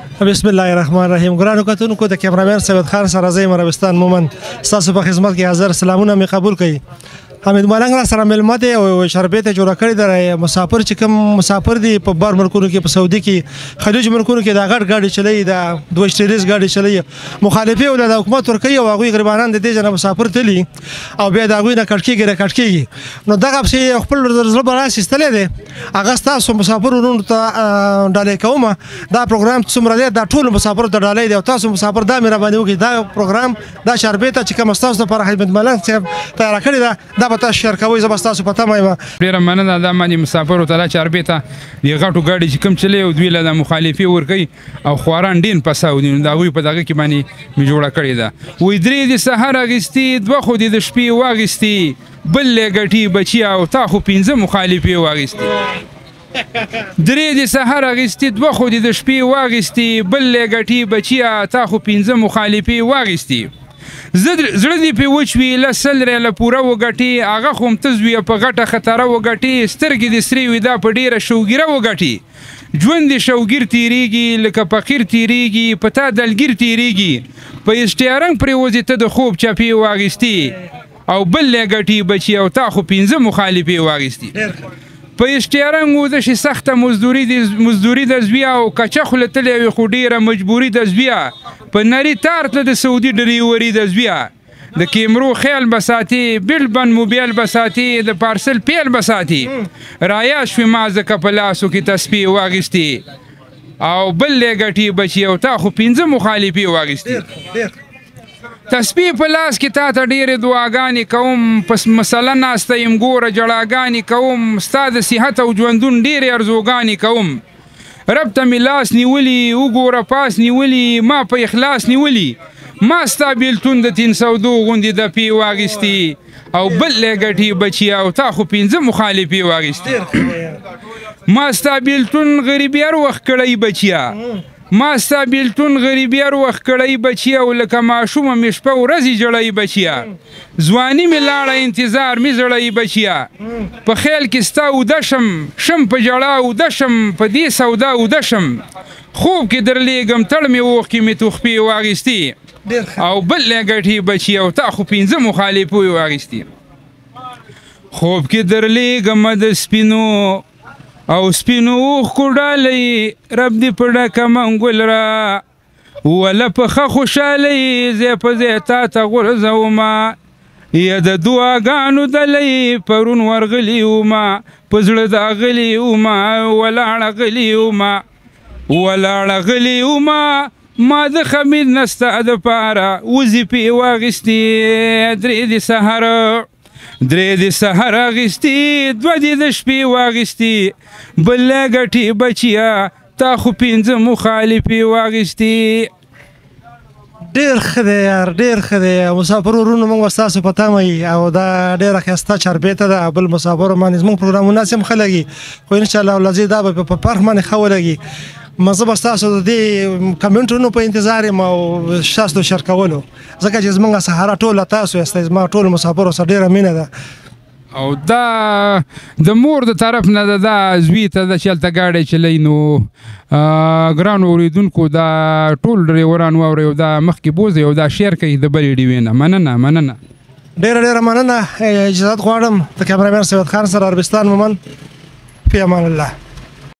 بسم الله الرحمن الرحیم. ګرانو کتونکو، د کیمرامین سید خان سره زه یم عربستان مومند ستاسو په خدمت کې حاضر. سلامونه مې قبول کړئ. حمید ملنګ را سره مېلمه دی او شربت یې جوړه کړې ده. مسافر چې کوم مسافر دي په بار ملکونو کې، په سعودي کې، خلیج ملکونو کې، دا غټ ګاډي چلوي، دا دوه ټریلیز ګاډي چلوي، مخالفې ول د حکومت ورکوي او هغوی غریبانان د دې ځای نه مسافر تلي او بیا د هغوی نه کټ کېږي را کټ کېږي. نو دغه پسې خپل زړه به راس ایستلی دی، هغه ستاسو مسافر ورونو ته ډالۍ کوم. دا پروګرام څومره دی، دا ټولو مسافرو ته ډالۍ دی او تاسو مسافر دا مهرباني وکړئ، دا پروګرام دا شربت چې کوم ستاسو لپاره حمید ملنګ صاحب تیاره کړې ده، دا به تاسو شیر کوئ. زه به ستاسو په تمه یم. ډېره مننه. دا باندې مسافرو ته دا چاربیته د غټو ګاډي چې کوم چلی او دوی له دا مخالفې ورکوي او خواران ډېر پساو دي، نو د هغوی په دغه کې باندې مې جوړه کړې ده. وایي درې دې سهار اخیستي، دوه خو دې د شپې واخیستي، بل له ګټي بچیه او تا خو پنځه مخالفې واخیستي. درې دې سهار اخیستي، دوه خو دې د شپې واخیستي، بل له ګټي بچیه تا خو پنځه مخالفې واخیستي. زړه دې پې وچ وي، له 100 ریاله پوره وګټي، هغه خو هم ته زویه په غټه خطره وګټي، سترګې دې سرې وي دا په ډېره شوګیره وګټي، ژوند دې شوګیر تېرېږي لکه فقیر تېرېږي، په تا دلګیر تېرېږي، په اسټیارنګ پرېوځې ته د خوب چپې واخیستي او بل له ګټي بچي او تا خو پنځه مخالفې واخیستي. په اسټیارنګ وده شي سخته مزدوري ده زویه، او کچه خوله تللی وي خو ډېره مجبوري ده زویه، په نري تار تله د سعودي ډریوري ده زویه، د کیمرو خیال به ساتي، بیل بند موبایل به ساتي، د پارسل پیل به ساتي، رایا شوې ما ځکه په لاسو کې تسپې واخیستې او بل له ګټي بچي او تا خو پنځه مخالفې واخیستې. تسبیح په لاس کې تا ته ډېرې دعاګانې کوم، پس مسله ناسته یم ګوره ژړاګانې کوم، ستا د صحت او ژوندون ډېرې ارزوګانې کوم، رب ته مې لاس نیولي وګوره پاس نیولي، ما په اخلاص نیولي، ما ستا بېلتون د 302 غوندې دپې واخیستې او بل له ګټې بچي او تا خو پنځه مخالفې واخیستې. ما ستا بېلتون غریبي هر وخت کړی بچیه، ما ستا بېلتون غریبي هر وخت کړی بچیه، او لکه ماشومه مې شپه ورځې ژړی بچیه، ځواني مې لاړه انتظار مې زړی بچیه، په خیال کې ستا اوده شم، شم په ژړا اوده شم، په دې سودا اوده شم، خوب کې درلېږم تړ مې اوښکې مې تخپې واخیستې او بل له ګټې بچي او تا خو پنځه مخالفو واخیستې. خوب کې درلېږم د سپینو او سپینو اوښکو ډالۍ، رب دې په ډکه منګول را وله په ښه خوشحالۍ، ځای په ځای تا ته غورځومه، یا د دعاګانو دلۍ پرون ورغلي ومه، په زړه داغلي ومه، ولاړه غلي ومه، ولاړه غلي ومه، ما د خمیر نه ستا دپاره وظیفې واخیستې، درې دې سهار درې دې سهار اخیستې، دوه دې د شپې واخیستې، بل له ګټې بچیه تا خو پنځه مخالفې واخیستې. ډېر ښه دی یار، ډېر ښه دی. مسافر ورونو موږ ستاسو په تمه یو او دا ډېره ښایسته چاربیته ده. بل مسافرو باندې زموږ پروګرامونه هسې هم ښه لګي، خو انشاءالله العزیز دا به په پرخ باندې ښه ولګي. زه به ستاسو د دې کمنټونو په انتظار یم او ستاسو شیر کولو، ځکه چې زموږ سهارا ټوله تاسو یاستئ، زما ټولو مسافرو سره ډېره مینه ده. او دا د مور د طرف نه ده، دا زوی ته ده چې هلته ګاډی چلوي. نو ګرانو اورېدونکو دا ټول ډریوران واورئ او دا مخکې بوځئ او دا شیر کوي د بلې ډیوې نه. مننه، مننه، ډېره ډېره مننه. اجازت غواړم د کیمرامین سید خان سره، عربستان مومند، فی امان الله.